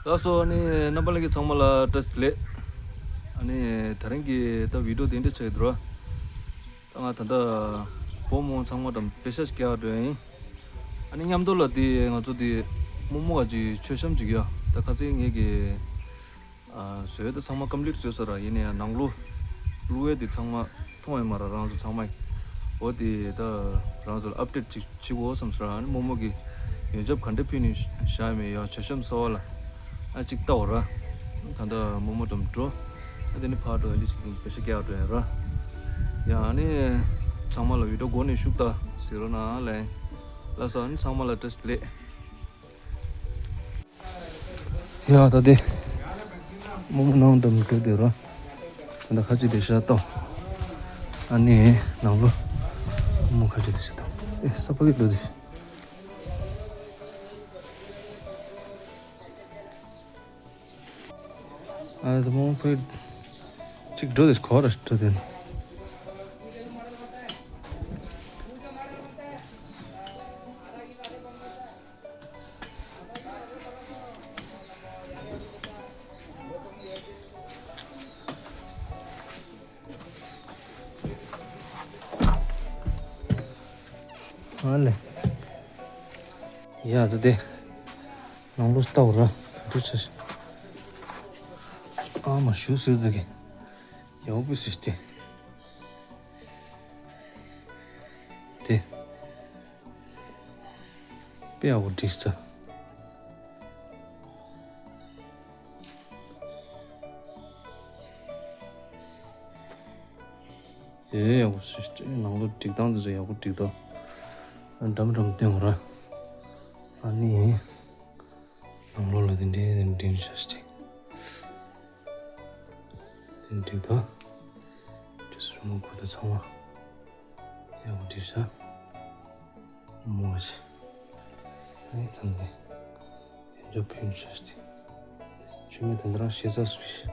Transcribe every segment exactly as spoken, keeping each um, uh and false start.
ལགས་སོ། ཨ་ནི་རྣམ་པ་ལྷན་རྒྱས་ཚང་མ་ལ་བཀྲ་ཤིས་བདེ་ལེགས། ཨ་ནི་དེ་རིང་གི་ད་བི་ཌིའོ་དེ་འདྲ་ཆགས་ཀྱི་འདུག་ར། ད་ང་ད་ལྟ་བུ་མོ་ཚང་མ་དང་པེ་ཤ་རྒྱག་འགྲོ་ཡིན། ཨ་ནི་མཉམ་དུ་ལ་དེ་ང་ཚོ་དེ་རྨོ་མོ་ག་ཅིག་མཆོད་བཤམས་ཅིག་ཡོད། ད་ཁ་སང་ངེད་ཀྱི་ཨ་བཟོས་ད་ཚང་མ་ཀམ་པི་ལིཊ་བཟོས་ཚར་ར། ཡིན་ནའི་ཡང་ནང་ལོགས་བླུགས་ཡས་དེ་ཚང་མ་མཐོང་ཡོད་མ་རེད། རང་ཚོ་ཚང་མ་ཡིན། འོ་དེ་ད་རང་ཚོ་ལ་ཨབ་ཌེཊ་ཅིག་བྱེད་དགོས་བསམ་སོང་ར། ཨ་ནི་རྨོ་མོ་གིས་ཡོན་ཆབ་ག་འདྲ་ཕུལ་ནས་བཞག་ཡོད་མེད། ཡང་མཆོད་བཤམས་གསར་པ་ལ་ཨ་ཅིག་ལྟ་འོ་ར། ད་ལྟ་རྨོ་མོ་དང་འགྲོ། ཨ་དེ་ནི་ཕར་འགྲོ། ཨ་འདི་ཅིག་པེ་ཤ་རྒྱག་འགྲོ་ཡིན་ར། ཡང་ཨ་ནི་ཚང་མ་ལ་བི་ཌིའོ་འགོ་ནས་ཞུགས་ད་ཟེར་རོགས་གནང་ལེ། ལགས་སོ། ཨ་ནི་ཚང་མ་ལ་བཀྲ་ཤིས་བདེ་ལེགས། ཡ་ད་དེ་རྨོ་མོ་ནང་དུ་འགྲོ་དེ་ར། ད་ཁ་ཅིག་དེ་ཤ་ཏོ། ཨ་ནི་ནང་ལོ་རྨོ་མོ་ཁ་ཅིག་དེ་ཤ་ཏོ། ཨེ་ས་ཕ་གི་ལོ་དེ། ཨ་རྨོ་མོ་ཕ་གི་ཅིག་འགྲོ་དེ་ཁོ་ར་འགྲོ་དེ་ན། ཨ་ལེ། ཡ་ད་དེ་ནང་ལོགས་ལྟ་འོ་ར། ག་འདྲ་ཆགས་ཤག་ཨ་མ་ཞུ་ཟེར་ཟེར་གི། ཡག་པོ་ཟེར་ཏེ། དེ། དཔེ་ཡག་པོ་བསྒྲིགས་ས། ཨེ་ཡག་པོ་ཞིག་ནང་ལོགས་སྒྲིག་སྟངས་དེ་ཚོ་ཡག་པོ་སྒྲིག་འདུག་འགྲམ་འགྲམ་སྟོན་འོ་ར། ཨ་ནི་ནང་ལོགས་ལ་དེ་འདྲའི་དེ་འདྲའི་བྱས་ཏེ། དེ་འདྲ་འདུག་དེ་ཚོ་རི་མོ་གོ་ད་ཚང་མ་ཡག་པོ་བྲིས་ས། མོ་ཞིག་ཨ་ནི་ཚང་མས་ཡོན་ཆབ་ཕུལ་བྱས་ཏེ། མཆོད་མེ་དེ་འདྲ་ཞེ་ས་སུ་ཞིག་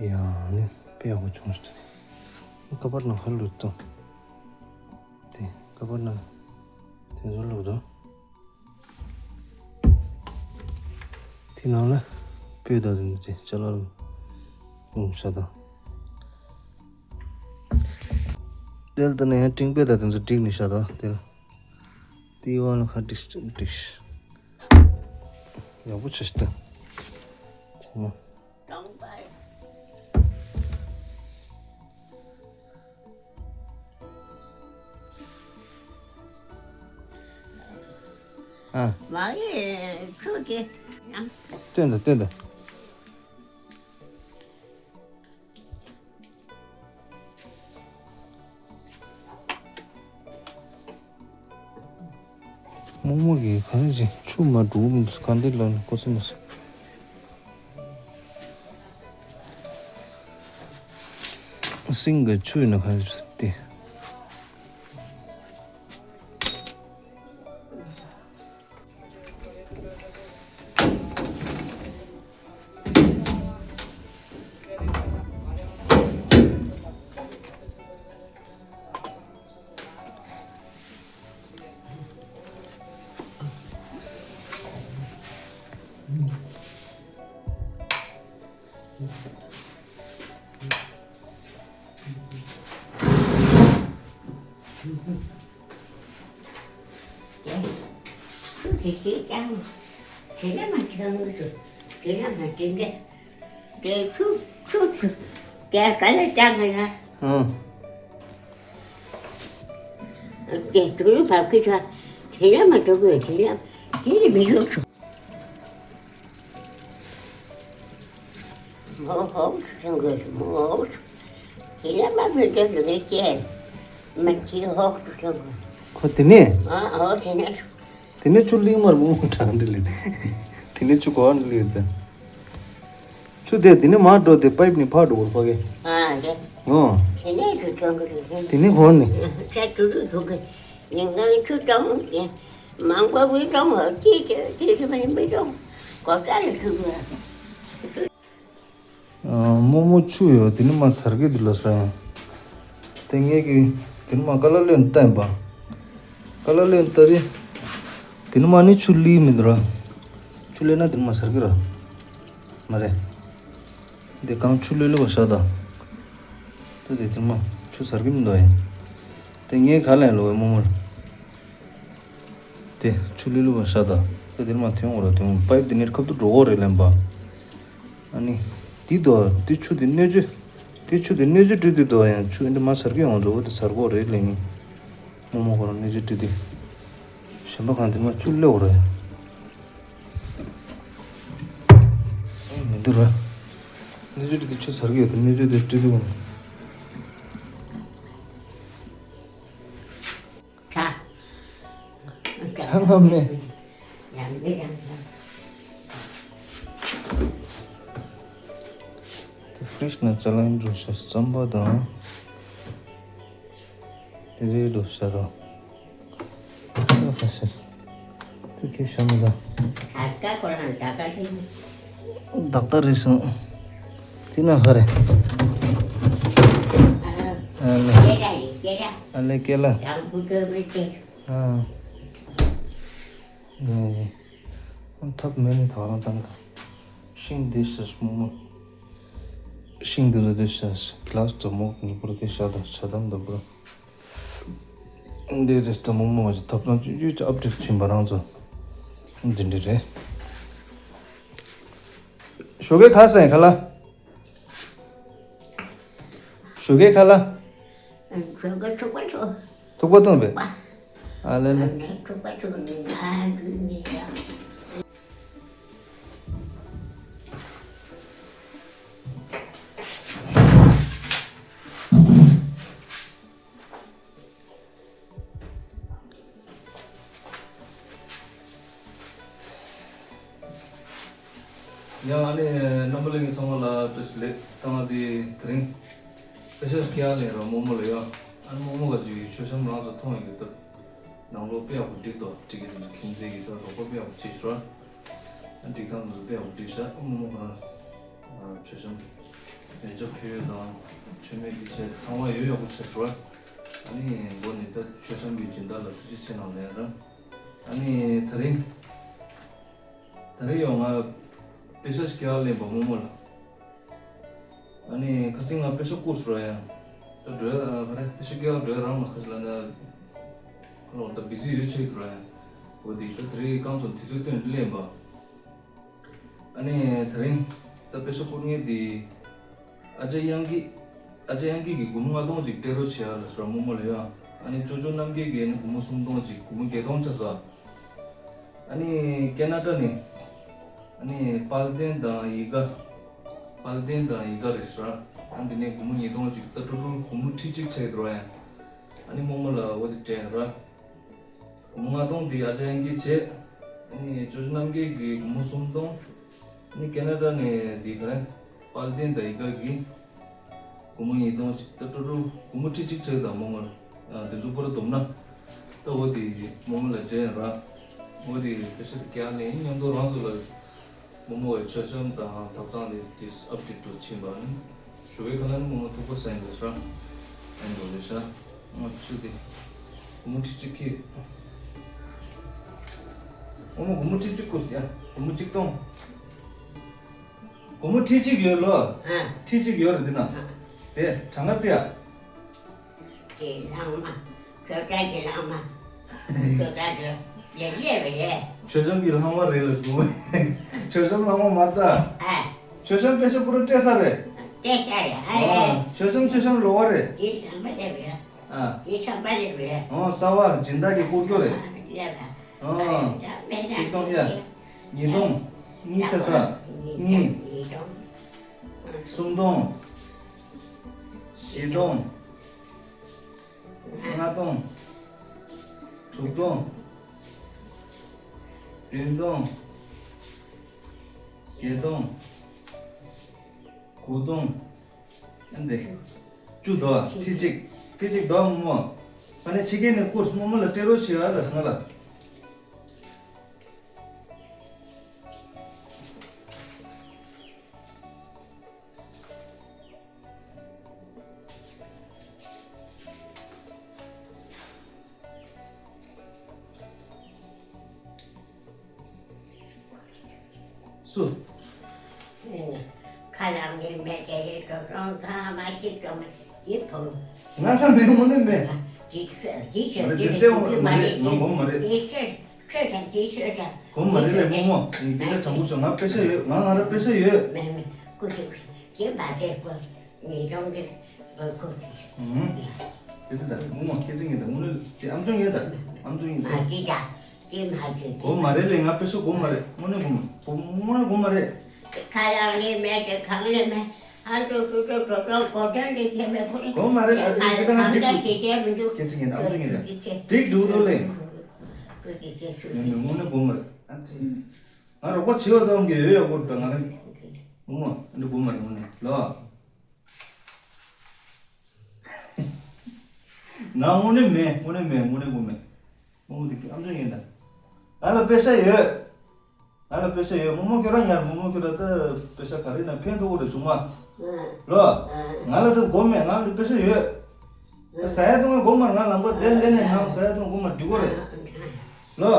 ཡང་ནི་དཔེ་ཡག་པོ་བྱུང་ཟེར་ཏེ། ཀ་པར་ནང་ཧ་ལུགས་དང་། དེ་ཀ་པར་ནང་དེ་ཚོ་ལུགས་དང་། དེ་ནང་ལ་སྤོས་དང་དེ་ཚོ་ཅ་ལག་ལུང་ཤ་དང་། དེ་ལ་ད་ནས་ཡང་ཀྲིང་སྤོས་དང་དེ་ཚོ་བསྒྲིགས་ནས་ཤ་དང་དེ་ལ། དེའི་དབང་ལ་ཁ་བསྒྲིགས་བསྒྲིགས། ཡག་པོ་བྱས་ཤིག་ད། ཚང་མ། ཨ། མ་ཡེ་ཆུ་དེ་ཡང་། སྟོན་དང་སྟོན་དང་། རྨོ་མོ་གིས་གང་ཞིག་ཆུ་མ་འགྲོ་མི་འདུག་གང་འདི་ལ་ནི་ཀོ་སི་མ་སི། སིང་གི་ཆུ་ཡིན་ན་གང་ཞིག་སྟེ། དེ་ཆུ་དེ་ཆེ་ཀྱང་། དེ་ལ་མ་ཆང་ངུ་ཆུ། དེ་ལ་མ་དེ་འདྲ། དེ་ཆུ་ཆུ་ཆུ། དེ་ག་ལ་ཆང་ངུ་ཡ། ཨང་། དེ་དུ་བབ་ཀི་ཆ། དེ་ལ་མ་དུ་གི་དེ་ལ་དེ་ལ་མི་ལུག་ཆུ། མོ་ཧོག་ཆུ་ཆང་གི་མོ་ཧོག་ཆུ། དེ་ལ་མ་བུད་དེ་ལུག་གི་ཅེ། མ་ཆི་ཧོག་ཆུ་ཆང་གི། ཁོ་དེ་ནས། ཨ་ཨོ་དེ་ནས་ཆུ། དེ་ནས་ཆུ་གླིང་མར་མོ་གྲང་འདི་ལས། དེ་ནས་ཆུ་གོ་འདི་ལས་ད། ཆུ་དེ་དེ་ནས་མར་འགྲོ་དེ་པའིབ་ནས་ཕར་འགྲོ་བར་ཕ་གི། ཨ་དེ། ཨོ། དེ་ནས་ཆུ་ཆང་གི་རེད། དེ་ནས་གོ་ནི། ཆ་ཆུ་རུ་ཆུ་གི། ཉིན་གང་ཆུ་གཏོང་གི། མང་པོ་བུད་གཏོང་བ་ཅི་ཅི་ཅི་ཅི་མི་མི་གཏོང་། གོ་ས་ལ་ཆུ་གི། རྨོ་མོ་ཆུ་ཡོད་དེ་ནི་མ་ཚར་གི་འདུག་ལ་སོང་། དེ་ངས་ཀྱི་དེ་ནི་མ་ཀ་ལ་ལེན་བཏང་པ། ཀ་ལ་ལེན་བཏང་དེ། དེ་ནི་མ་ནི་ཆུ་ལི་མི་འདུག་ར། ཆུ་ལས་ན་དེ་མ་ཟར་གི་ར། མ་རེད། འདི་གང་ཆུ་ལོས་ལོས་པ་ཤ་ད། ད་དེ་དེ་མ་ཆུ་ཟར་གི་མི་འདུག་ཡིན། དེ་ངས་ག་ལན་ལོ་བའི་མོ་མོ་ལ། དེ་ཆུ་ལོས་ལོས་པ་ཤ་ད། ད་དེ་མ་ཐོན་འོ་ར་ཐོན་པའིབ་དེ་ནས་ཁབ་ཏུ་འགྲོ་འོ་རེད་ལན་པ། ཨ་ནི། དེ་དོ་དེ་ཆུ་དེ་སྣོད་ཆུ། དེ་ཆུ་དེ་སྣོད་ཆུ་བཀྲུས་དུས་དོ་ཡང་ཆུ་འདི་མ་ཟར་གི་ཡོང་འགྲོ་འོ་དེ་ཟར་གོ་རེད་ལན་ནི། མོ་མོ་ཁོ་རང་སྣོད་ཆུ་བཀྲུས་དུས། གཞན་པ་གང་དེ་མ་ཆུ་ལོས་འོ་རེད། མི་འདུག་ར། སྣོད་ཆུ་དེ་ཆུ་ཟར་གི་ཡོད་དེ་སྣོད་ཆུ་དེ་བཀྲུས་དུས་གོ། ཚ། ཚ་ང་མེད། ཡང་མེད་ཡང་མེད། དེ་ཕི་རིཇ་ནང་ཅ་ལག་འགྲོ་ཤག་རྩམ་པ་དང་། རེ་རེ་འགྲོ་ཤག་དང་། ཨ་ཁ་ཤར། ཏུ་ཁེ་ཤ་མི་ད། ད་ལྟ་ཁོ་རང་ད་ལྟ་ཤི། ད་ལྟ་རེད་སོང་། དེ་ན་ཧ་རེ། ཨ་ལེ། ཨ་ལེ་ཀེ་ལ། ཨ། ཡ་ཡ། ཐབ་མེད་ནི་ཐག་རང་བཏང་ག་ཤིང་འདི་ཤ་སྨུག་མ། ཤིང་འདི་ལ་འདི་ཤ་གི་ལ་སི་དུ་མོག་ངེས་པར་དུ་ཤ་དང་ཤ་དམ་དུ་བུར། འདི་རེས་ད་མོག་མོག་ཅིག་ཐབ་ཚང་ཅུ་ཅུ་ཅུ་ཨབ་ཌེཊ་ཕྱིན་པ་རང་ཚོ། འདི་འདྲ་རེད། ཞོགས་ཀས་ཁ་སང་ཁ་ལ། ཞོགས་ཀས་ཁ་ལ། ཞོགས་ཀས་ཐུག་པ་ཐུག་ཐུག་པ་འཐུང་བས། པ། ཨ་ལེ་ལེ། ཨ་ནེ་ཐུག་པ་ཐུག་ནི་ང་འདུག་ནི་ཡ། ཡང་ཨ་ནི་རྣམ་པ་ལྷན་རྒྱས་ཚང་མ་ལ་བཀྲ་ཤིས་བདེ་ལེགས། ད་ང་འདི་དེ་རིང་པེ་ཤ་སྐྱེལ་ལེན་ར་རྨོ་མོ་ལ་ཡ། ཨ་ནི་རྨོ་མོ་ག་ཅིག་མཆོད་བཤམས་རང་ཚོ་མཐོང་ཡོད་ད། ནང་ལོགས་དཔེ་ཡག་པོ་འགྲིག་ཏོ་འགྲིག་གི་འདུག་ཁྱིམ་མཚེས་ཀྱི་ད་རོགས་པ་དཔེ་ཡག་པོ་བྱེད་ཤི་ར། ཨ་འགྲིག་སྟངས་དེ་ཚོ་དཔེ་ཡག་པོ་འགྲིག་ཤག་ཨ་རྨོ་མོ་ཁོ་རང་། མཆོད་བཤམས། ཡོན་ཆབ་ཕུལ་ཡོད་དང་། མཆོད་མེ་འདི་བྱས་ཚང་མ་ཡོད་ཡག་པོ་བྱས་སོང་། ཨ་ནི་མགོ་ནས་ད་མཆོད་བཤམས་པའི་སྦྱིན་བདག་ལ་ཐུགས་རྗེ་ཆེ་གནང་ལན་ར། ཨ་ནི་དེ་རིང་། དེ་རིང་ཡང་ང་པེ་ཤ་སྐྱེལ་ལེན་པ་རྨོ་མོ་ལ། ཨ་ནི་ཁ་སང་ང་པེ་ཤ་བསྐུར་སོང་ར་ཡ། ད་འགྲོ་ཡ་ག་རེ་པེ་ཤ་སྐྱེལ་འགྲོ་ཡ་རང་མ་ཁ་ཤས་ལ་ན། ཁོ་ལ་ད་བི་ཛི་ཡོད་ཆེ་འགྲོ་ཡ། འོ་དེ་ད་དེ་རིང་རྐང་ཚོ་དུས་ཚོད་བཏོན་ལེན་པ། ཨ་ནི་དེ་རིང་ད་པེ་ཤ་བསྐུར་མཁན་དེ་ཨ་ཅག་དབྱངས་སྐྱིད། ཨ་ཅག་དབྱངས་སྐྱིད་ཀྱིས་སྒོར་མོ་ལྔ་སྟོང་ཅིག་སྤྲད་རོགས་བྱེད་ཡ་ལ་ཟེར་རྨོ་མོ་ལ་ཡ། ཨ་ནི་ཅོ་ཅོ་རྣམ་རྒྱལ་གྱིས་ཨ་ནི་སྒོར་མོ་སུམ་སྟོང་ཅིག་སྒོར་མོ་བརྒྱད་སྟོང་ཆགས་སོང་། ཨ་ནི་ཀེ་ན་ཌ་ནས་ཨ་ནི་དཔལ་ལྡན་དང་ཡིད་དགའ། དཔལ་ལྡན་དང་ཡིད་དགའ་རེད་ཟེར། ཨ་འདི་ནས་སྒོར་མོ་ཉིས་སྟོང་ཅིག་ད་ཊོ་ཊལ་སྒོར་མོ་ཁྲི་གཅིག་ཆགས་ཡོད་ར་ཡ། ཨ་ནི་རྨོ་མོ་ལ་འོ་དེ་སྤྲད་ར། སྒོར་མོ་ལྔ་སྟོང་དེ་ཨ་ཅག་དབྱངས་སྐྱིད་བྱས། ཨ་ནི་ཅོ་ཅོ་རྣམ་རྒྱལ་གྱིས་སྒོར་མོ་སུམ་སྟོང་། ཨ་ནི་ཀེ་ན་ཌ་ནས་དེ་ག་རེ། དཔལ་ལྡན་དང་ཡིད་དགའ་གིས་སྒོར་མོ་ཉིས་སྟོང་ཅིག་ད་ཊོ་ཊལ་སྒོར་མོ་ཁྲི་གཅིག་ཆགས་དང་རྨོ་མོར། ཨ་དེ་ཚོ་པོ་ར་བསྡོམས་ན། ད་འོ་དེ་རྨོ་མོ་ལ་སྤྲད་ར། འོ་དེ་པེ་ཤ་དེ་སྐྱེལ་ལེན་མཉམ་དུ་རང་ཚོ་ལ། རྨོ་མོ་གི་མཆོད་བཤམས་དང་ཐབ་ཚང་དེ་དེ་ཨབ་ཌེཊ་འགྲོ་ཕྱིན་པ་ནི། ཞོགས་ཀས་ཁ་ལ་ནི་རྨོ་མོ་ཐུག་པ་ཟ་ཡིན་པ་ཤ། ཨེ་འགྲོ་ལེ་ཤ། ང་ཆུ་དེ། སྒོར་མོ་ཁྲི་གཅིག་ཁྱེར། རྨོ་མོ་སྒོར་མོ་ཁྲི་གཅིག་བསྐུར་ཡ། སྒོར་མོ་གཅིག་སྟོང་། སྒོར་མོ་ཁྲི་གཅིག་ཡོད་ལོ། ཨ། ཁྲི་གཅིག་ཡོད་རེད་འདི་ན། ཨ། དེ་གྲངས་ཀ་བརྩི་ཡ། གི་ལྷག་མ། ཁྱོད་ཅག་གི་ལྷག་མ། ཁྱོད་ཅག་གི་ལས་ལས་རེད། མཆོད་བཤམས་ཀྱི་ལྷག་མ་རེད་ལ་སྒོར་མོ། མཆོད་བཤམས་ལྷག་མ་མ་རེད་ད། ཨ། མཆོད་བཤམས་པེ་ཤ་པུ་ར་སྤྲད་ས་རེད། སྤྲད་ས་རེད་ཨ། ཨ། མཆོད་བཤམས་མཆོད་བཤམས་ལོགས་པ་རེད། དེ་བཤམས་པ་རེད་རེད། ཨ། དེ་བཤམས་པ་རེད་རེད། ཨོ་གསར་པ་སྦྱིན་བདག་གིས་བསྐུར་རྒྱུ་རེད། ཨ། ཨོ། གཅིག་སྟོང་ཡ། ཉིས་སྟོང་། གཉིས་ཆ་ས། གཉིས། གཉིས་སྟོང་། སུམ་སྟོང་། བཞི་སྟོང་། ལྔ་སྟོང་། དྲུག་སྟོང་། བདུན་སྟོང་། བརྒྱད་སྟོང་། དགུ་སྟོང་། ཨ་འདི། བཅུ་དོ། ཁྲི་གཅིག་ཁྲི་གཅིག་དོ་རྨོ་མོ། ཨ་ནི་ཕྱི་རྒྱལ་ནས་བསྐུར་རྨོ་མོ་ལ་སྤྲད་རོགས་བྱེད་ཨ་ལ་སང་ལ། སུ། ཁ་ལག་ནས་མེད་དེ་རེད། གྲོ་གྲོང་ཁ་མ་ཤི་གྲོང་མ་ཤི་ཕུང་། ང་ལ་མེད་མོ་ནི་མེད། འདི་འདི་ཤོད་འདི་མ་རེད། འདི་ཤོད་འདི་སེམས་མ་རེད། ང་སྒོམ་མ་རེད། འདི་ཤོད་ཤོད་དང་འདི་ཤོད་དང་། སྒོམ་མ་རེད་ལས་མོ་མོ། ངས་སྐད་ཆ་དྲང་པོ་ཤོད། ང་དཔེ་ཆ་ཡོད། ང་ང་ར་དཔེ་ཆ་ཡོད། མེད་མེད། ཀུ་ཤུ་ཤི་མ་རེད་ཀོ། ངས་ཡོང་གི་གོ་གོ་ཤི། ཨུམ། དེ་དེ་ད་མོ་མོ་སྐད་ཆ་ངས་ད་དངོས་གནས་དེ་ཨམ་ཅོག་ངས་ད་ཨམ་ཅོག་ངས་ད། མ་གི་ད། དེ་མ་བྱེད་དེ། སྒོམ་མ་རེད་ལས། ང་དཔེ་ཆ་སྒོམ་མ་རེད། དངོས་གནས་སྒོམ་མ་རེད། སྒོམ་དངོས་གནས་སྒོམ་མ་རེད། ཁ་ལག་ནས་མེད་དེ་གང་ནས་མེད། ཨ་ཅོ་ཅོ་ཅོ་ཅོ་ཅོ་གོ་ཅན་ལས་ཁྱད་མེད་ཁོ་རེ། སྒོམ་མ་རེད། ཨ་ཙི་དེ་ད་ང་འགྲིག་འདུག་སྐད་ཆ་ངས་ད་ཨམ་ཅོག་ངས་ད་འགྲིག་འདུག་དོ་ལས། ཁོ་གི་སྐད་ཆ་ངས་དངོས་གནས་སྒོམ་མ་རེད། ཨ་ཙི། ང་རོགས་པ་བྱེད་པ་ཙམ་གྱིས་ཡོད་ཡག་པོ་རེད། ད་ང་རེ་སྒོམ་མ་འདི་སྒོམ་མ་རེད། དངོས་གནས་ལོ། ང་དངོས་གནས་མེད། དངོས་གནས་མེད། དངོས་གནས་དངོས་མེད། རྨོ་མོ་འདི་ཨམ་ཅོག་ཡིན་ད། ང་ལ་དཔེ་ཆ་ཡོད། ང་ལ་དཔེ་ཆ་ཡོད། རྨོ་མོ་ཁྱོད་རང་ཉར། རྨོ་མོ་ཁྱོད་རང་ད་དཔེ་ཆ་ག་རེ་ན་ཕན་ཐོགས་རེད་བྱུང་མ། ལོ། ང་ལ་ད་སྒོམ་མེད། ང་ལ་དཔེ་ཆ་ཡོད། ཟ་ཡ་བཏུང་ཡ་སྒོམ་མ་རེད། ང་ལམ་ཁ་བསྡད་ལས་ནས་ང་ཟ་ཡ་བཏུང་སྒོམ་མ་འགྲིག་གོ་རེད། ལོ།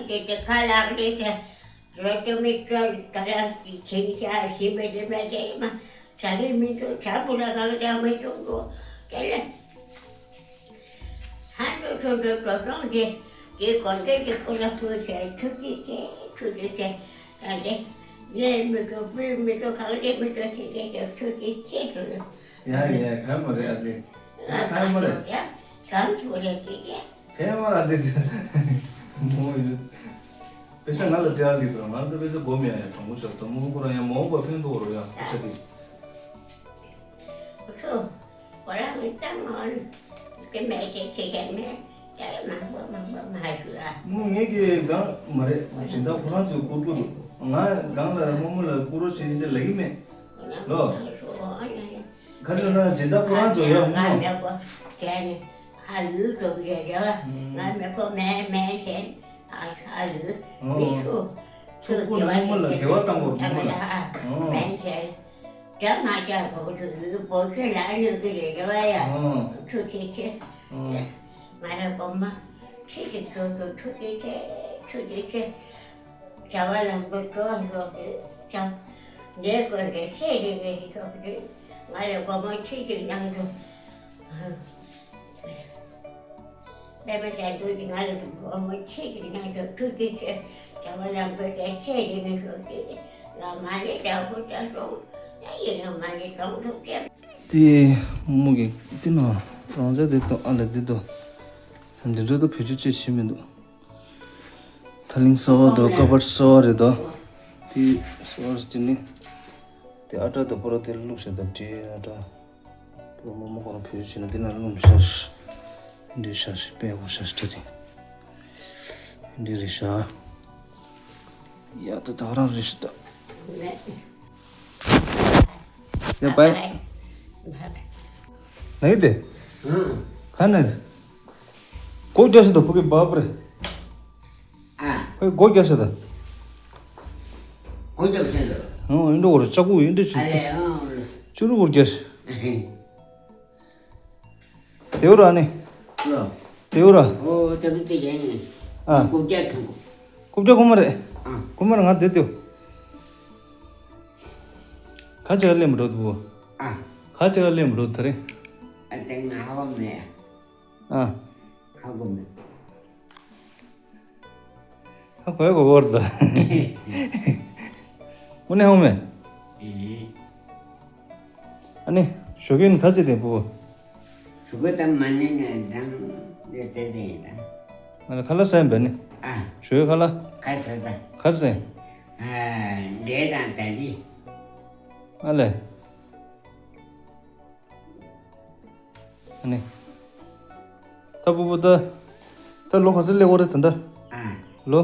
ཁ་ལག་རེད་དེ། རོ་ཏོ་མི་ཏོ་ད་ལ་ཁྱིམ་ཤ་ཞིམ་པ་རེད་མ་རེད་མ། ཟ་གི་མི་འདུག་ཇ་བུ་ལ་གང་ལ་མི་འདུག་འགྲོ། དེ་ལ་ཧན་འགྲོ་ཚོ་འགྲོ་འགྲོ་སོང་དེ། དེ་དགོན་སྡེ་གི་སྐོར་ལ་བསྐུར་བྱས་ཐུགས་རྗེ་ཆེ། ཐུགས་རྗེ་ཆེ། ད་དེ་ངས་མི་འདུག་སྤུས་མི་འདུག་གང་ལས་མི་འདུག་ཟེར་མཁན་དེ་ཐུགས་རྗེ་ཆེ་ཞུ། ཡ་ཡ་ག་མ་རེད་ཨ་ཙི། ད་ག་མ་རེད། ཡ་གང་ཐུག་རེད་དེ་དེ། ཕལ་བ་ར་ཙི་ཙི། མོ་ཡོད། དཔེ་ཆ་ང་ལ་སྤྲད་ཡག་འདི་དང་ང་ལ་དཔེ་ཆ་སྒོམ་ཡག་ཡང་དྲང་པོ་ཤོད་དང་། མོ་ཁོ་རང་ཡང་མོ་པ་ཕན་ཐོགས་རོགས་ཡ་དཔེ་ཆ་འདི། ཁོ་ཚོ་ཁོ་རང་གི་ཏང་ངོ་དེ་མེད་དེ་དེ་ག་མེད་དེ་མང་པོ་མང་པོ་མ་ཞུ་ཨ། མོ་ངེད་ཀྱི་གང་མ་རེད། སྦྱིན་བདག་ཁོ་རང་ཚོའི་བསྐུར་གོ་འདུག་ང་གང་ལ་རྨོ་མོ་ལ་བསྐུར་རོགས་བྱེད་འདི་ལབ་ཀྱི་མེད། ལོ། ཁ་ཚོད་ན་སྦྱིན་བདག་ཁོ་རང་ཚོ་ཡོད་མོ། ང་མེད་གོ། དེ་ནི་ཨ་ལུས་འགྲོ་གི་རེད་རེད་བ། ང་མེད་གོ་མེད་མེད་བྱས་ཨ་ཨ་ལུས་མི་ཚུགས། ཚུགས་པོ་ནི་རྨོ་མོ་ལ་དགེ་བ་བཏང་དགོས་རྨོ་མོ་ལ། མེད་བྱས་དགྲ་མ་བཅག་གོ་ཚུལ་སྦོ་ཤོད་ལ་གནོད་གི་རེད་རེད་བ་ཡ། ཐུགས་རྗེ་ཆེ། ང་རང་སྒོམ་མ་ཁྱེད་ཀྱི་ཚོགས་གཙོ་ཐུགས་རྗེ་ཆེ། ཐུགས་རྗེ་ཆེ། བྱ་བ་ལམ་འགྲོ་སྤྲོ་བ་ཤོག་དེ་ཅང་། འདས་དགོས་འདྲ་ཤེས་རེ་རེ་ཤོག་དེ་ང་ལ་སྒོམ་མ་ཁྱེད་ཀྱི་གནང་རྒྱུ། པད་མ་ཅན་དུ་ཅི་ང་ལ་སྒོམ་མ་ཁྱེད་ཀྱི་གནང་རྒྱུ་ཐུགས་རྗེ་ཆེ། བྱ་བ་ལམ་འགྲོ་འདྲ་ཤེས་རེ་རེ་ཤོག་དེ་ང་མ་ལས་དྲག་པོ་ཅང་སོང་ཡ་ཡིན་ན་མ་ལས་གཏོང་ཐུབ་ཀྱི། དེ་མོ་གི་དེ་ན་རང་ཅག་དེ་དང་ཨ་ལ་དེ་དང་འདི་འདྲ་དུ་བེད་སྤྱོད་བྱེད་ཤེས་མི་འདུག་ཐ་ལིང་གསར་བ་དང་ཀ་པར་གསར་བ་རེད་དོ། དེ་གསར་བ་དེ་ནི་དེ་ཨ་ཏྲ་དང་པོ་ར་དེ་བླུགས་བྱས་དང་དེ་ཨ་ཏྲ་པོ་ར་མོ་མོ་ཁོ་རང་བེད་སྤྱོད་བྱས་ན་དེ་ན་རླུང་ཤ་ཤ་འདི་ཤ་ཤ་པས་འོ་ཤ་ཤ་ཏྲ་དེ་འདི་རེད་ཤ། ཡ་ད་ད་རང་རེད་ཤ་ད། ཡ་བའི། ནའི་དེ། ག་ནའི་དེ། སྒོ་རྒྱག་ཤི་ད་ཕུ་གི་བབ་རེད། ཨ། ཕུ་གི་སྒོ་རྒྱག་ཤི་ད། སྒོ་རྒྱག་ཤི་ད། ཨོ་ཨིན་འགྲོ་བོར་ལྕགས་སྒོ་ཨིན་འདྲ་ཨ་ཞིག་ལས་ཨོ། ཅུ་རུ་བོར་རྒྱག་ཤི། དེའུ་ར་ནི། ལོ། དེའུ་ར། ཨོ་ད་བུ་དེ་ཡན་ནི། ཨ། སྒོ་རྒྱག་ཐང་གོ། སྒོ་རྒྱག་ཁོ་མ་རེད། ཨ། ཁོ་མ་རེད་ང་དེ་དེའུ། ཁ་ཅིག་ག་སླེབས་མི་འགྲོ་འདུག་ཨ། ཁ་ཅིག་ག་སླེབས་མི་འགྲོ་ད་རེད། ཨ་དེ་ང་ཧ་གོ་མེད། ཨ། ཧ་གོ་མེད། ཧ་གོ་ཡ་གོ་བོར་ད། དངོས་གནས་ཧ་གོ་མེད། ཨ་ནི་ཞོགས་ཀས་ཁ་ཅིག་དེ་པོ། ཞོགས་ཀས་ད་མ་ཉལ་ནས་འགྲམ་དེ་དེ་དེ་ཡིན་ད། ང་ལ་ཁ་ལག་ཟས་འབད་ནི། ཨ། ཞོགས་ཀས་ཁ་ལག་ཁ་ཟས་ད། ཁ་ཟས། ཨ། འབྲས་དང་ད་ལི། ཨ་ལས། ཨ་ནི། ད་པུ་པུ་ད། ད་ལོ་ག་ཚོད་སླེབས་ཡོད་རེད་ད་ལྟ། ཨ། ལོ།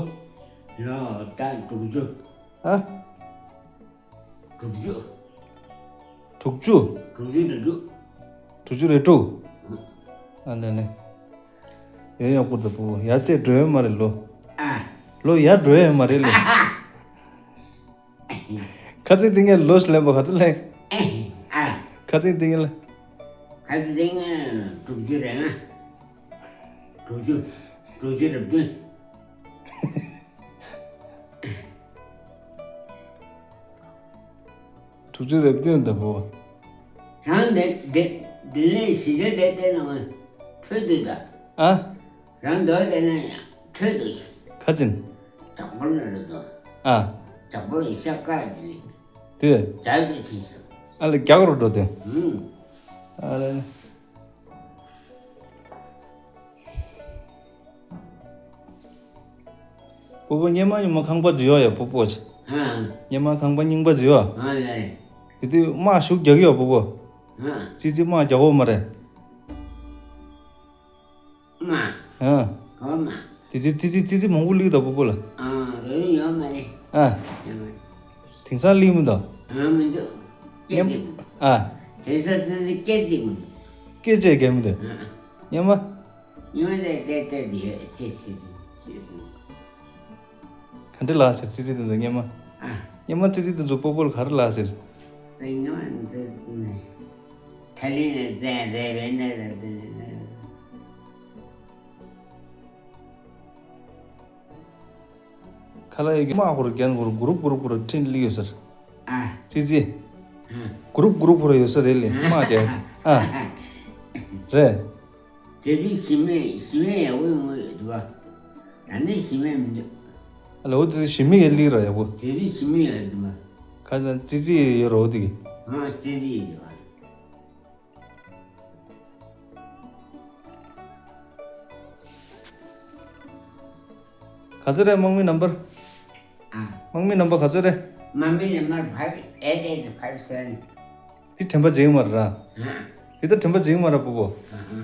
ལོ་ད་དྲུག་ཅུ། ཨ། དྲུག་ཅུ། དྲུག་ཅུ། དྲུག་ཅུ་རེ་དྲུག་དྲུག་ཅུ་རེ་དྲུག་ཨ་ལེ་ལེ། ཡོད་ཡག་པོ་ད་པུ་པུ་ཡར་བཅད་འགྲོ་ཡོད་མ་རེད་ལོ། ཨ། ལོ་ཡར་འགྲོ་ཡོད་མ་རེད་ལེ། ཁ་ཚིག་འདི་ངས་ལོ་ཞིག་ལེན་པ་ག་ཚོད་ལེན། ཨ། ཁ་ཚིག་འདི་ངས་ལ། ཁ་ཚིག་འདི་ངས་དྲུག་ཅུ་རེ་ལྔ། དྲུག་ཅུ། དྲུག་ཅུ་རེ་བདུན། དྲུག་ཅུ་རེ་བདུན་ད་བུ། རང་འདི་འདི་འདི་ནས་གཞིས་ཆགས་འདི་བལྟས་ན་འཕྲོད་འདུག་ད། ཨ། རང་འདོད་བལྟས་ན་ཡང་འཕྲོད་འདུག། ཁ་ཅིན། ཇག་པོ་ལ་རེད་དོ། ཨ། ཇག་པོ་ལ་ཤ་ཀ་ཅི། དེ། རྒྱག་དེ་ཕྱིན་ཤག། ཨ་ལེ་རྒྱག་རོ་འགྲོ་དེ། ཨུམ། ཨ་ལེ། སྤོ་བོ་སྙེ་མ་སྙེ་མ་ཁང་པ་ཅིག་ཡོད་ཡ་སྤོ་བོ་ཅིག། ཨ། སྙེ་མ་ཁང་པ་རྙིང་པ་ཅིག་ཡོད། ཨ་ལེ། དེ་དུས་དམག་ཤུགས་རྒྱག་ཡོད་སྤོ་བོ། ཨ། ཙི་ཙི་དམག་རྒྱག་འོ་མ་རེད། དམག་ཨ། ག་པར་དམག་དེ་དུས་ཙི་ཙི་ཙི་ཙི་མང་པོ་སླེབས་འདུག་སྤོ་བོ་ལ། ཨ་རེད་ཡོད་མ་རེད། ཨ། ཡོད་མ་རེད། དེང་སང་སླེབས་མི་འདུག། ཨ་མི་འདུག། སྐད་ཅིག་མི་འདུག། ཨ། དེང་སང་ཙི་ཙི་སྐད་ཅིག་མི་འདུག། སྐད་ཅིག་གས་མི་འདུག། ཨ། སྙེ་མ། སྙེ་མ་དེ་དེ་དེ་དེ་ཡོད་ཅེས་ཅེས་ཅེས་ཅེས་ག་འདྲ་ལགས་ཟེར་ཙི་ཙི་དེ་ཚོ་སྙེ་མ། ཨ། སྙེ་མ་ཙི་ཙི་དེ་ཚོ་སྤོ་བོ་ལ་ག་རེ་ལགས་ཟེར། ཙི་སྙེ་མ་ཙི་ཙི་ནས་ཐ་ལི་ནས་ཙེ་རེ་བེ་ནས་རེ་ཙི་ནས། ཁ་ལག་ཡོད་ཀྱི་དམག་ཧོར་རྒྱན་ཧོར་གུ་རུབ་གུ་རུབ་གུ་རུབ་ཁྲིན་ལི་ཡོད་ཟེར། ཨ། ཙི་ཙི། ཨ། གུ་རུབ་གུ་རུབ་ཧོར་ཡོད་ཟེར་རེད་ལེ་དམག་རྒྱག། ཨ། རེད། དེ་དུས་ཞི་མི་ཞི་མི་ཡག་པོ་ཡོང་གི་ཡོད་འདུག་བ། ད་ནི་ཞི་མི་མི་འདུག། ཨ་ལེ་འོ་ཙི་ཙི་ཞི་མི་ཡག་ལི་ར་ཡག་པོ། དེ་དུས་ཞི་མི་ཡག་འདུག་བ། ཁ་ཙི་ཙི་ཡོད་ར་འོ་དེ་གི། ཨ་ཙི་ཙི་ཡོད་འདུག་བ། ག་ཚོད་རེད་དམག་མི་ནམ་བར། ཨ། དམག་མི་ནམ་བར་ག་ཚོད་རེད། དམག་མི་ནམ་བར་five eight eight five seven། དེ་དྲན་པ་བརྗེད་ཀྱི་མ་རེད་ར། ཨ། དེ་ད་དྲན་པ་བརྗེད་ཀྱི་མ་རེད་སྤོ་བོ། ཨ་ཧ།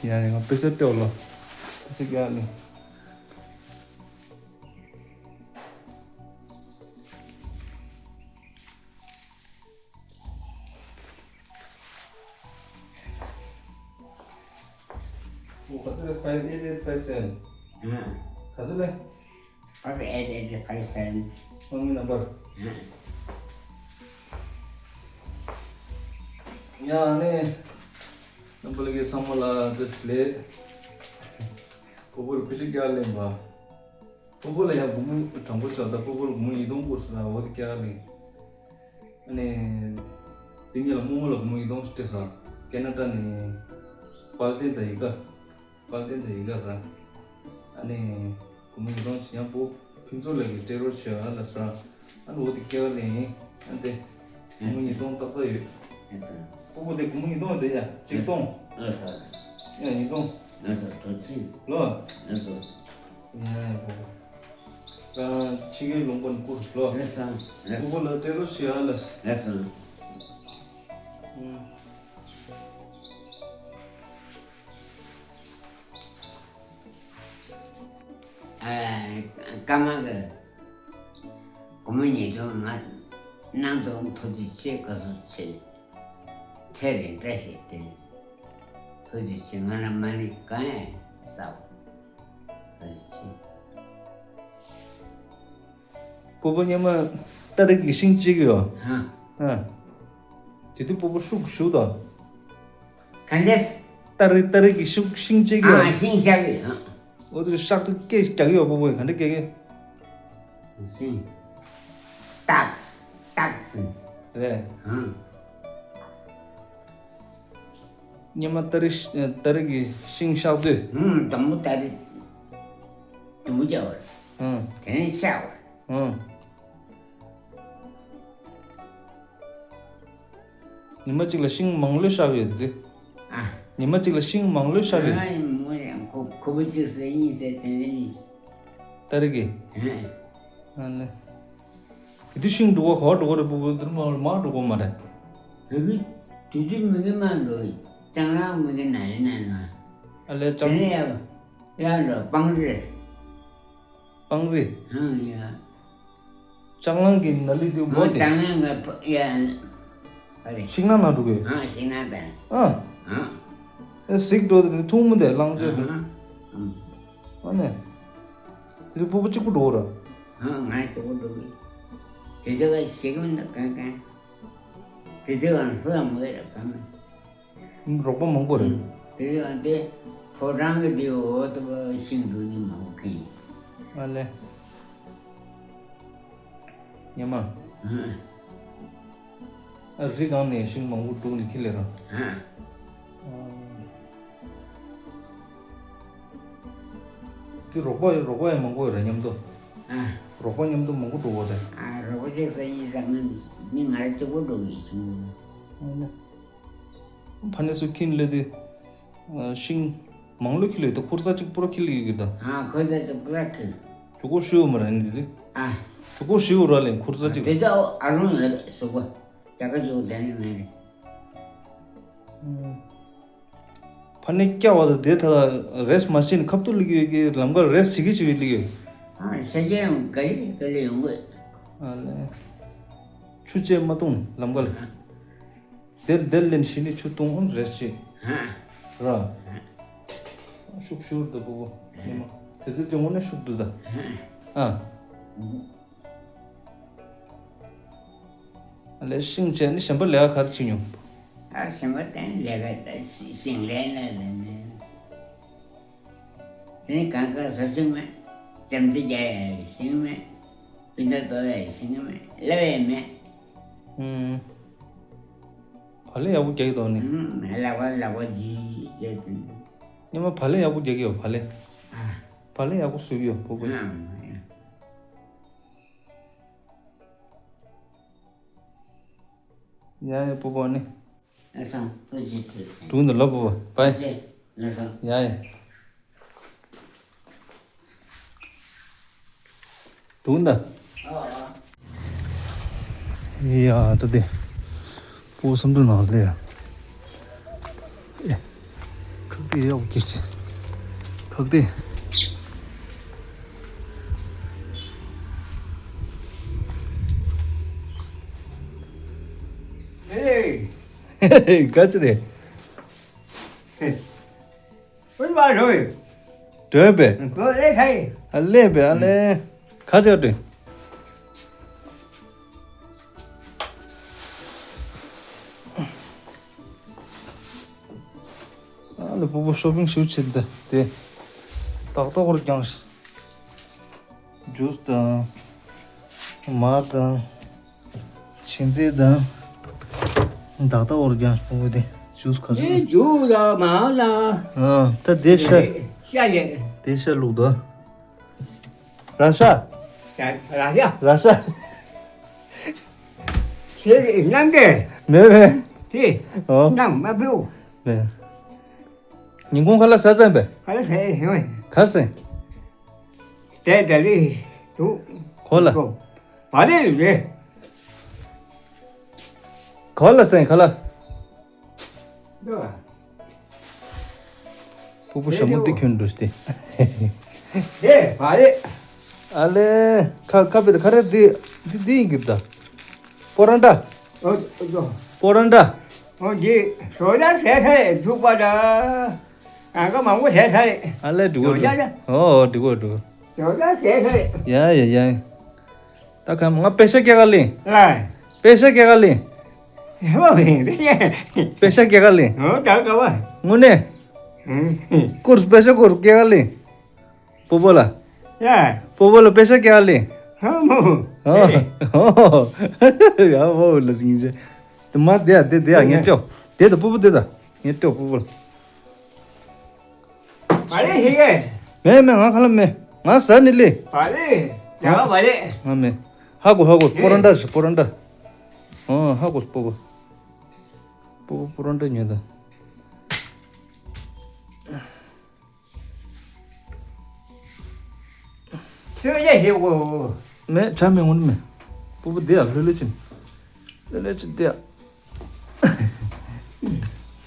ཡ་ཡ་ང་དཔེ་ཆ་སྤྲད་ལོ། དཔེ་ཆ་རྒྱག་ལེ། ཨོ་ག་ཚོད་རེད། five eight eight five seven། ཨ། ག་ཚོད་རེད། five eight eight five seven། དམག་མི་ནམ་བར། ཨ། ཡ་ནི། རྣམ་པ་ལྷན་རྒྱས་ཚང་མ་ལ་བཀྲ་ཤིས་བདེ་ལེགས། སྤོ་བོ་ལ་དཔེ་ཆ་རྒྱག་ལེ་ཡིན་པ། སྤོ་བོ་ལ་ཡང་སྒོར་མོ་དྲང་པོ་བཤད་ད་སྤོ་བོ་ལ་སྒོར་མོ་ཉིས་སྟོང་བསྐུར་སོང་ན་འོ་དེ་རྒྱག་ལེ། ཨ་ནི། དེ་ཉིད་ལ་རྨོ་མོ་ལ་སྒོར་མོ་ཉིས་སྟོང་སྤྲད་སོང་། ཀེ་ན་ཌ་ནས། དཔལ་ལྡན་དང་ཡིན་ག་དཔལ་ལྡན་དང་ཡིན་ག་ར། ཨ་ནི། སྒོར་མོ་ཉིས་སྟོང་ཞིག་ཡང་སྤོ་ཕུན་ཚོགས་ལགས་ཀྱིས་སྤྲད་རོགས་བྱས་ཨ་ལ་སོང་། ཨ་ནི་འོ་དེ་རྒྱག་ལེ་ཡིན། ཨ་ནི་དེ། སྒོར་མོ་ཉིས་སྟོང་ཏག་ཏག་ཡོད། ལགས་སོ། སྤོ་བོ་དེ་སྒོར་མོ་ཉིས་སྟོང་དེ་ཡ་གཅིག་སྟོང་། ལགས་སོ། ཡ་ཉིས་སྟོང་། ལགས་སོ་ཐུགས་རྗེ་ཆེ། ལོ། ལགས་སོ། ཡ་ཡ་སྤོ་བོ། ད་ཕྱི་རྒྱལ་ལུང་པ་ནས་བསྐུར་ལོ། ལགས་སོ། ལགས་སོ། སྤོ་བོ་ལ་སྤྲད་རོགས་བྱས་ཨ་ལ། ལགས་སོ། ཨུམ། ཨ། ཀརྨ་གི་སྒོར་མོ་ཉིས་སྟོང་ང་གནང་དང་ཐུགས་རྗེ་ཆེ། དགའ་བསུ་ཆེ། ཚེ་རིང་བཀྲ་ཤིས་བདེ་ལེགས། ཐུགས་རྗེ་ཆེ། ང་ལ་མ་ཎི་གང་ཡང་ཟ་བ། ཐུགས་རྗེ་ཆེ། སྤོ་བོ་སྔོན་མ་སྟ་རེ་གི་ཤིང་གཅིག་ཡོད། ཨ། ཨ། དེ་དུས་སྤོ་བོ་ཤུགས་ཞུགས་དང་། ག་འདྲས། སྟ་རེ་སྟ་རེ་གི་ཤུགས་ཤིང་གཅིག་ཡོད། ཨ་ཤིང་ཤག་ཡོད། ཨ། འོ་དེ་ཤག་ཏུ་སྐད་རྒྱག་ཡོད་སྤོ་བོ་ག་འདྲ་སྐད་ཀྱི། ཤིང་། ཏག་ཏག་ཟིན། རེད། ཨ། སྔོན་མ་སྟ་རེ་སྟ་རེ་གི་ཤིང་གཤག་དུས། ཨུམ་དང་པོ་སྟ་རེ་དུམ་བུ་རྒྱག་པ། ཨུམ། དེ་ནས་གཤག་པ། ཨུམ། ཉི་མ་གཅིག་ལ་ཤིང་མང་ལོས་གཤག་ཡོད་དེ། ཨ། ཉི་མ་གཅིག་ལ་ཤིང་མང་ལོས་གཤག་ཡོད། ཨ་མོ་ཡང་ཁོ་ཁོ་བོ་གཅིག་ཟེར་གཉིས་ཟེར་དེ་འདྲ་ཡིན། སྟ་རེ་གི། ཨ། ཨ་ནི། དེ་དུས་ཤིང་འགྲོ་གོ་ག་བ་འགྲོ་གོ་རེད་སྤོ་བོ། དེར་མ་མ་འགྲོ་གོ་མ་རེད། དེ་གི་དུས་དུས་མི་གི་མ་འགྲོ་གི་ལྕང་རང་མི་གི་ན་རེ་ན་ན། ཨ་ལས་དེ་ལྕང་ནས་ཡ་ཡ་འགྲོ་སྤང་རེད། སྤང་རེད། ཨང་ཡ། ལྕང་རང་གི་ན་ལི་དུ་བོ་ཨང་དེ། ལྕང་རང་གི་ཕ་ཡ། ཨ་རེད། ཤིང་ནགས་ན་འགྲོ་གི། ཨང་ཤིང་ནགས་དང་། ཨ། ཨང་། ཨེ་གཟིགས་འགྲོ་དེ་ཐུང་མོ་དེ་གླང་ཆེན་དེ། ཨང་། ཨང་། ཨ་ནི། དེ་དུས་སྤོ་བོ་གཅིག་པུ་འགྲོ་ར། ཨང་ང་གཅིག་པུ་འགྲོ་གི། དེ་དུས་ཀ་ཞིག་མི་འདུག་གང་གང་། དེ་དུས་ཀ་ལྷོད་ཡང་མི་འོས་ར་གང་མ། རོགས་པ་མང་པོ་རེད། དེ་དུས་ཀ་དེ་ཕོ་བྲང་གི་དེ་འོག་ཏུ་ཤིང་འགྲོ་ནི་མང་པོ་ཁེལ་ཡིན། ཨ་ལེ། ཉི་མ། ཨ། ཨ། རི་སྒང་ནས་ཤིང་མང་པོ་སྒྲུག་ནས་ཁྱེར་སླེབས་ར། ཨ། དེ་རོགས་པ་རོགས་པ་ཡང་མང་པོ་ཡོད་ར་མཉམ་དུ། ཨ། རོགས་པ་མཉམ་དུ་མང་པོ་འགྲོ་གོ་རེད། ཨ། རོགས་པ་གཅིག་ས་གཉིས་ས་མི་མི་ང་རང་གཅིག་པོ་འགྲོ་གི་ཤིང་། ཨ་ནི། ཕ་ནས་སུ་ཁྱིན་ལེ་དེ། ཤིང་མང་ལོ་ཁྱི་ལེ་དེ་ཁུར་ས་གཅིག་པུ་ར་ཁྱི་ལེ་གི་ད། ཨ། ཁུར་ས་གཅིག་པུ་ར་ཁྱི། ཆུ་ཀོ་ཤིའུ་མ་ར་ནི་དེ། ཨ། ཆུ་ཀོ་ཤིའུ་ར་ལེ་ཁུར་ས་གཅིག་དེ་ད་ཨ་རུང་ཡོད་རེད་ཟུག་པ། རྒྱ་ག་ཅུ་དེ་ནི་མེད་རེད། ཕ་ནས་སྐྱ་བ་ད་དེ་ད་རེས་མ་ཤེས་ནི་ཁབ་ཏུ་ལི་གི་ལམ་ཀ་རེས་བྱེད་ཀྱི་བྱེད་ཀྱི་ལི་གི། ཨ། ཤ་རྒྱལ་ཡང་ག་ལི་ག་ལི་ཡོང་གི། ཨ་ལེ། ཆུ་ཅེ་མ་བཏུང་ལམ་ཀ་ལ། ཨ། དེར་དེར་ལེན་ཤི་ནི་ཆུ་བཏུང་འོན་རེས་ཤི། ཧ། ར། ཧ། ཤུགས་ཤུར་དུ་པོ་པོ། ཉི་མ། དེ་དུས་དེ་ངོ་ནས་ཤུགས་དུ་ད། ཧ། ཨ། ལས་ཤིང་བྱས་ནི་གཞན་པ་ལས་ཀ་ག་རེ་བྱེད་མྱོང་། ཨ། གཞན་པ་དེ་ལས་ཀ་ད་ཤི་ཤིང་ལས་ན་ལས་ནས། དེ་ནི་གང་ག་ཟ་ཚུགས་མེད། ཙམ་ཙི་རྒྱག་ཡ་ཤིང་མེད། སྤུན་ཟླ་ལྟོ་ཡ་ཤིང་མེད། ལབ་ཡ་མེད། ཨུམ། བག་ལེབ་ཡག་པོ་རྒྱག་གི་འདུག་ནི། ཨུམ། ལག་པ་ལག་པ་ཇི་བྱས་དུས། ཉི་མ་བག་ལེབ་ཡག་པོ་རྒྱག་གི་ཡོད་བག་ལེབ། ཨ། བག་ལེབ་ཡག་པོ་བཟོས་ཀྱི་ཡོད་པོ་པོ། ཨ། ཡ་ཡ་པོ་པོ་ནི། ཨ་སང་ཐུགས་རྗེ་ཆེ། དྲུང་དུ་ལོ་པོ་པོ་པའི། ཐུགས་རྗེ་ལ་སོང་། ཡ་ཡ། དྲུང་དུ། ཡ་ད་དེ། པོ་བསམ་གྲུབ་ནང་ལ་ཡ། ཨེ། ཁག་དེ་ཡག་པོ་ཀིར་ཆེ། ཁག་དེ། ཨེ། ག་ཅི་དེ། ཨེ། ཨུན་པ་རོ། བྲོས་པས། བྲོས་ལེ་ཚའི། ཨ་ལེ་པས་ཨ་ལེ། ཁ་ཅག་བྲོས། ཨ་ལེ་པུ་པུ་ཤོ་པིང་ཞུ་ཆེད་དུ་དེ། ཏག་ཏག་བར་ཀྱང་། ཇུས་དང་། མར་དང་། ཆིན་ཙེ་དང་། ཏག་ཏག་བར་ཀྱང་པུ་པུ་དེ་ཇུས་ག་ཚོད། ཨེ་ཇུས་ལ་མར་ལ། ཨ་ད་དེ་ཤ། ཤ་ཡེ། དེ་ཤ་བླུགས་དོ། ར་ཤ། ར་ཤ། ར་ཤ། ཁྱེད་ཀྱི་རྣམ་འདྲེན། མེད་མེད། དེ། ཨོ། རྣམ་མ་བུ། མེད། ཉིན་གུང་ཁ་ལག་ཟ་ཙམ་པས། ཁ་ལག་ཟ་ཡི་ཡོད། གར་སེང་། དེ་འདྲ་ལི་དུ། གོ་ལ། བ་ལེ་ལེ། གོ་ལ་སེང་ཁ་ལག། འདུག་ཨ། པུ་པུ་ཞྭ་མོ་འདི་གྱོན་འགྲོ་སྟེ། དེ་བ་རེད། ཨ་ལེ། ཁ་ཁ་པེ་ཁ་རེ་འདི་འདི་འདི་ཡིན་གྱི་ད། པོ་ར་འདྲ། ཨོ་ཨོ། པོ་ར་འདྲ། ཨོ་འདི་ཞོ་ལ་ཟས་ཚ་རེད་འཇུག་པ་འདྲ། གང་ག་མང་པོ་ཟས་ཚ་རེད། ཨ་ལེ་འགྲིག་གོ་འགྲིག་གོ། ཨོ་འགྲིག་གོ་འགྲིག་གོ། ཞོ་ལ་ཟས་ཚ་རེད། ཡ་ཡ་ཡ། ད་ཁམས་ང་པེ་ཤ་སྐྱེ་ག་ལིང་། ཨ། པེ་ཤ་སྐྱེ་ག་ལིང་། ཧེ་མ་མེད་པེ་ཤ། པེ་ཤ་སྐྱེ་ག་ལིང་། ཨོ་ད་ག་བ། དངོས་གནས། ཧུམ། ཀུར་པེ་ཤ་ཀུར་སྐྱེ་ག་ལིང་། པོ་པོ་ལ། ཡ། པོ་པོ་ལ་པེ་ཤ་སྐྱེ་ག་ལིང་། ཧ་མོ། ཨོ། ཨོ། ཡ་མོ་ལ་སིང་ཇེ། དེ་མ་དེ་ཡ་དེ་དེ་ཡ་ངས་སྤྲོ། དེ་ད་པོ་པོ་དེ་ད་ངས་སྤྲོ་པོ་པོ་ལ། བ་རེ་ཞིག་གེ། མེད་མེད་ང་ཁ་ལ་མེད། ང་ཟ་ནི་ལེ། བ་རེ། ཡ་བ་རེ། ང་མེད། ཧ་གོ་ཧ་གོ་པོ་ར་འདྲ་ཞིག་པོ་ར་འདྲ། ཨོ་ཧ་གོ་པོ་པོ། པོ་པོ་པོ་ར་འདྲ་ཉོས་ད། ཁྱོད་ཡ་ཞིག་གོ། མེད་ཆ་མེད་ངོ་མེད། པོ་པོ་དེ་ཡ་ལྷོད་ལྷོད་ཕྱིན། ལྷོད་ལྷོད་ཕྱིན་དེ་ཡ།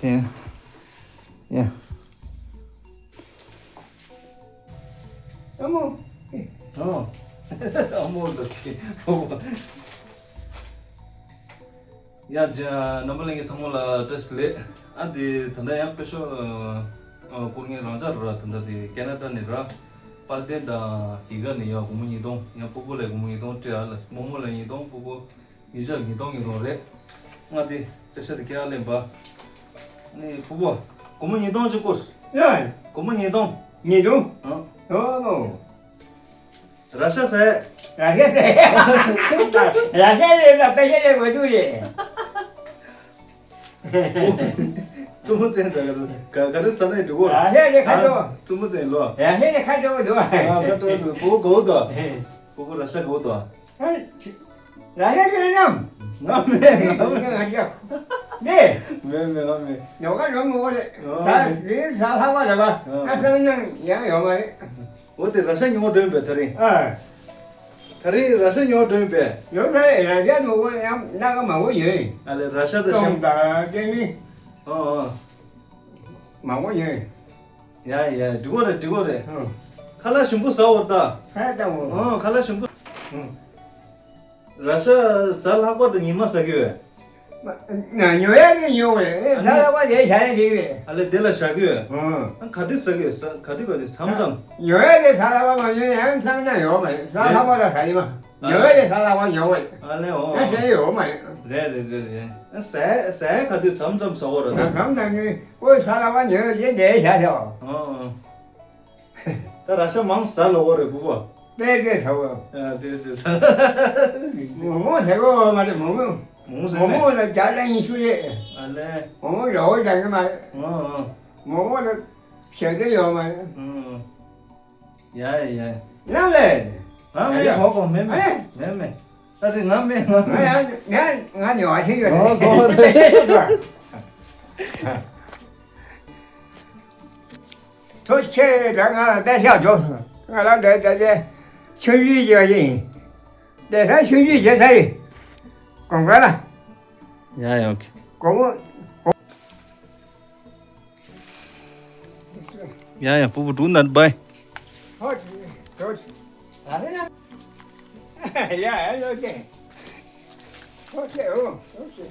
དེ་ཡ། ཨ་མོ། ཨ། ཨ་མོ་ལ་སྐྱེ། ཡ་ཇ་རྣམ་པ་ལྷན་རྒྱས་ཚང་མ་ལ་བཀྲ་ཤིས་བདེ་ལེགས། ཨ་དེ་ད་ལྟ་ཡང་པེ་ཤ་སྐོར་ངས་རང་ཅག་ར་ད་ལྟ་དེ་ཀེ་ན་ཌ་ནས་ར། དཔལ་ལྡན་དང་དེ་ག་ནས་ཡང་སྒོར་མོ་ཉིས་སྟོང་ཡང་པུ་པུ་ལ་སྒོར་མོ་ཉིས་སྟོང་སྤྲད་ཨ་ལ་རྨོ་མོ་ལ་ཉིས་སྟོང་པུ་པུ། ཉིས་བརྒྱ་ཉིས་སྟོང་ཉིས་སྟོང་རེད། ང་དེ་པེ་ཤ་དེ་ཁྱེད་ཨ་ལེན་པ། ནི་ཕུ་བོ། སྒོར་མོ་ཉིས་སྟོང་ཅིག་བསྐུར། ཡ། སྒོར་མོ་ཉིས་སྟོང་། ཉིས་སྟོང་། ཨ། ཨོ། ར་ཤ་ཟས། ར་ཤ་ཟས། ར་ཤ་ལས་ལ་པད་ཤ་ལས་མ་འདུག་རེད། རྩུབ་མོ་ཅན་དང་ག་ག་རེ་ཟ་ན་འགྲིག་གོ། ར་ཤ་ལས་ཁ་ཏོ། རྩུབ་མོ་ཅན་ལོ། ར་ཤ་ལས་ཁ་ཏོ་འདུག་ཨ་ཁ་ཏོ་འདུག་བུ་གོ་དོ། བུ་གོ་ར་ཤ་གོ་དོ། ར་ཤ་ཅན་ནམ། ང་མེད་ང་མེད། ནི། མེད་མེད་ང་མེད། ཉོ་ག་རོ་མོ་གོ་རེད། ཨོ། ད་ཟི་ཟ་ལྷག་པ་རེད་པ། ཨོ། ང་སང་ཉང་ཡང་ཡོད་མ་རེད། འོ་དེ་ར་ཤ་ཉོ་འགྲོ་ཡིན་པས་ད་རིང་། ཨ། ད་རིང་ར་ཤ་ཉོ་འགྲོ་ཡིན་པས། ཡོད་ད་རེད། ར་ཤ་མང་པོ་ཡང་སྣ་ཁ་མང་པོ་ཡོད། ཨ་ལེ་ར་ཤ་དང་ཤ། ཏོང་དང་ཀེ་མི། ཨོ་ཨོ། མང་པོ་ཡོད། ཡ་ཡ་འགྲིག་གོ་རེད་འགྲིག་གོ་རེད། ཨོ། ཁ་ལག་ཞིམ་པོ་ཟ་འོར་ད། ཧ་ད་འོ། ཨོ་ཁ་ལག་ཞིམ་པོ། ཨོ། ར་ཤ་ཟ་ལྷག་པ་དང་ཉི་མ་ཟ་གི་ཡོད། ཉོ་ཡ་ནི་ཉོ་བས་ཨ་ནི། ཟ་ལྷག་པ་དེ་བཞག་ཡ་འགྲིག་རེད། ཨ་ལེ་དེ་ལ་བཞག་གི་ཡོད། ཨོ། ཨ་ག་དུས་ཟ་གི་ཡོད་ཟ་ག་དུས་ག་དུས་མཚམས་མཚམས། ཉོ་ཡ་དེ་ཟ་ལྷག་པ་མ་ཉོ་ཡང་མཚམས་ན་ཡོད་མ་རེད། ཟ་ལྷག་པ་ལ་ཟ་ཡི་མ། ཨ། ཉོ་ཡ་དེ་ཟ་ལྷག་པ་ཉོ་བས། ཨ་ལེ་ཨོ། ང་ཟ་ཡི་ཡོད་མ་རེད། རེད་རེད་རེད་རེད། ཨ་ཟ་ཟ་ག་དུས་མཚམས་མཚམས་ཟ་གོ་ར་ད། མཚམས་ན་ནི་ཁོ་ཟ་ལྷག་པ་ཉོ་ཡ་དེ་འདྲའི་བཞག་ཤག་ཨོ། ད་ར་ཤ་མང་ཟ་ལོ་གོ་རེད་བུ་བ། དེ་དེ་ཟ་བ། ཨ་དེ་དེ་ཟ། མོག་མོག་ཟ་གོ་མ་རེད་མོག་མོག་མོག་མོག་ཟ་མོག་མོག་ལ་རྒྱ་ལ་ཡིན་ཤུ་རེད། ཨ་ལེ། མོག་མོག་ར་བོ་རྒྱ་གི་མ་རེད། ཨ་ཨ། མོག་མོག་ལ་ཞལ་ཏེ་ཡོད་མ་རེད། ཨ་ཨ། ཡ་ཡ་ཡ། ལ་ལེ། ང་མེད་གོ་གོ་མེད་མེད་མེད་མེད། ད་རེ་ང་མེད་ང་ང་མེད། ཡང་ང་ང་ཉོ་བ་ཞིག་ཡོད་གོ་གོ་རེད། ཐུགས་ཆེ་ད་ང་ལ་པད་ཤག་འགྲོ་སོང་། ང་ལ་འདྲ་འདྲ་ཅན་ཆུང་ཆུང་བྱེད་པ་ཡིན། བསྡད་ས་ཆུང་ཆུང་བྱེད་ས་ཡིན། དགོངས་པ་ལ། ཡ་ཡ་ཨོ་ཁེ། དགོངས་པ། ཡ་ཡ་སྤུ་གུ་འགྲོ་ན་བའི། ཧོ་ཅི་འགྲོ་ཅི། ཡ་ཡ་ལོ་ཅེ། ཧོ་ཅེ་ཨོ་ཧོ་ཅེ།